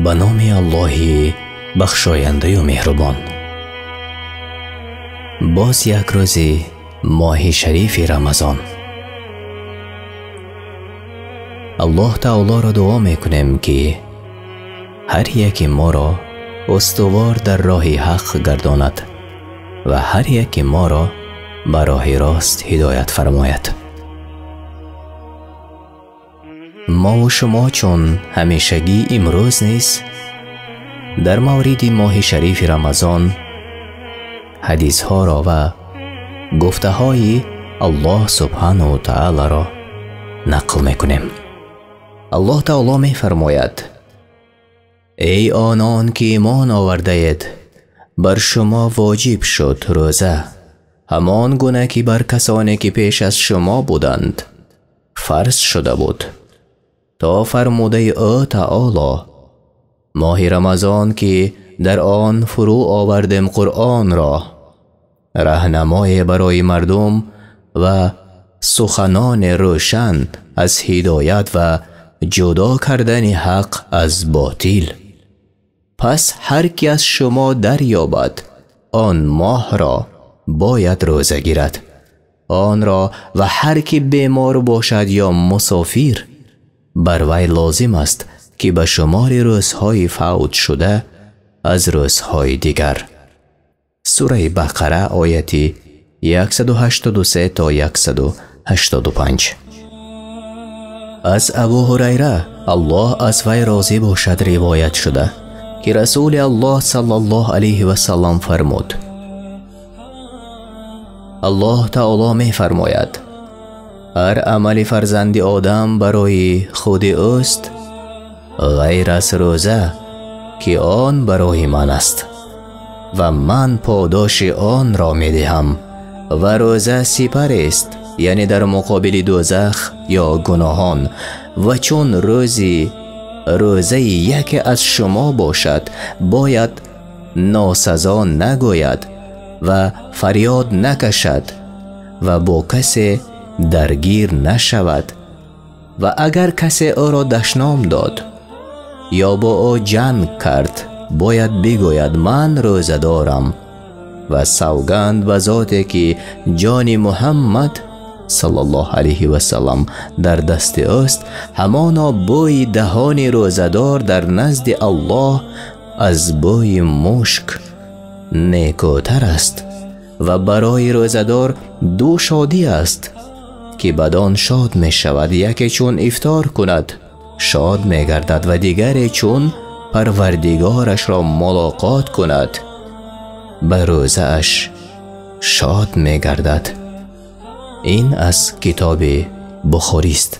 Ба номи Аллоҳи бахшояндаю меҳрубон. Боз як рӯзи моҳи шарифи Рамазон. Аллоҳ таолоро дуо мекунем, ки ҳар яки моро устувор дар роҳи ҳақ гардонад ва ҳар яки моро ба роҳи рост ҳидоят фармояд. Мову шумо чун ҳамешагӣ имрӯз низ дар мавриди моҳи шарифи Рамазон ҳадисҳоро ва гуфтаҳои Аллоҳ субҳанаҳу таолоро нақл мекунем. Аллоҳ таоло мефармояд: эй онон ки имон овардаед, бар шумо воҷиб шуд рӯза, ҳамон гуна ки бар касоне ки пеш аз шумо буданд фарз шуда буд, то фармудаи ӯ таоло: моҳи Рамазон ки дар он фурӯ овардем Қуръонро, раҳнамое барои мардум ва суханони рӯшан аз ҳидоят ва ҷудо кардани ҳақ аз ботил. Пас ҳар ки аз шумо дарёбад он моҳро бояд рӯза гирад онро, ва ҳар ки бемор бошад ё мусофир, бар вай лозим аст ки ба шумори рӯзҳои фавт шуда аз рӯзҳои дигар. Сураи Бақара, ояти 183 то 185. Аз Абу Ҳурайра, Аллоҳ аз вай розӣ бошад, ривоят шуда ки Расули Аллоҳ саллаллоҳу алайҳи васаллам фармуд: Аллоҳ таоло мефармояд: ҳар амали фарзанди Одам барои худи ӯст, ғайр аз рӯза, ки он барои ман аст ва ман подоши онро медиҳам. Ва рӯза сипарест, яъне дар муқобили дӯзах ё гуноҳон. Ва чун рӯзи рӯзаи яке аз шумо бошад, бояд носазо нагӯяд ва фарёд накашад ва бо касе даргир нашавад. Ва агар касе ӯро дашном дод ё бо ӯ ҷанг кард, бояд бигӯяд: ман рӯза дорам. Ва савганд ба зоте ки ҷони Муҳаммад саллаллоҳу алайҳи васаллам дар дасти ӯст, ҳамоно бӯи даҳони рӯзадор дар назди Аллоҳ аз бӯи мушк некӯтар аст. Ва барои рӯзадор ду шодӣ аст ки бадон шод мешавад: яке чун ифтор кунад шод мегардад ва дигаре чун парвардигорашро мулоқот кунад ба рӯзааш шод мегардад. Ин аз китоби Бухорист.